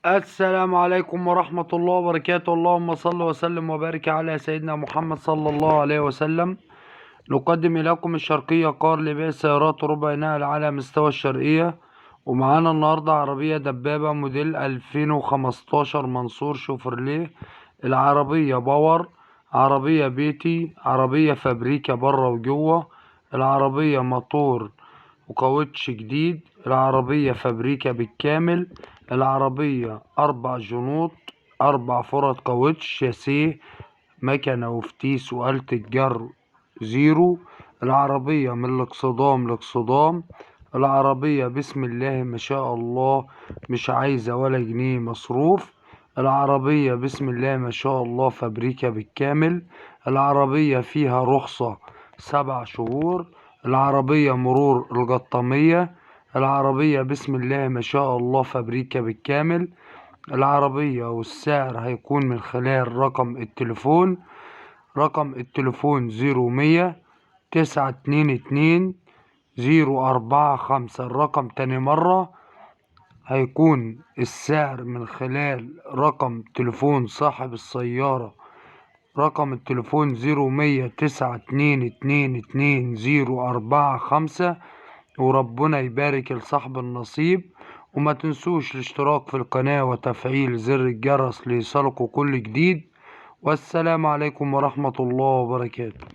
السلام عليكم ورحمة الله وبركاته. اللهم صل وسلم وبارك على سيدنا محمد صلى الله عليه وسلم. نقدم إليكم الشرقية كار لبيع سيارات ربع نقل على مستوى الشرقية. ومعانا النهاردة عربية دبابة موديل 2015 منصور شوفرليه. العربية power، عربية بيتي، عربية فابريكا بره وجوه. العربية موتور وكاوتش جديد، العربية فابريكا بالكامل. العربية 4 جنوط، 4 فرد كاوتش، شاسيه، مكنة وفتيس وآلة الجر زيرو. العربية من الاقصدام لاقصدام. العربية بسم الله ما شاء الله مش عايزة ولا جنيه مصروف. العربية بسم الله ما شاء الله فابريكا بالكامل. العربية فيها رخصة 7 شهور. العربية مرور القطامية. العربية بسم الله ما شاء الله فابريكا بالكامل. العربية والسعر هيكون من خلال رقم التليفون. رقم التليفون 0100 922 045. الرقم تاني مرة هيكون السعر من خلال رقم تليفون صاحب السيارة. رقم التليفون 0100 922 2045. وربنا يبارك لصاحب النصيب. وما تنسوش الاشتراك في القناة وتفعيل زر الجرس ليصلكوا كل جديد. والسلام عليكم ورحمة الله وبركاته.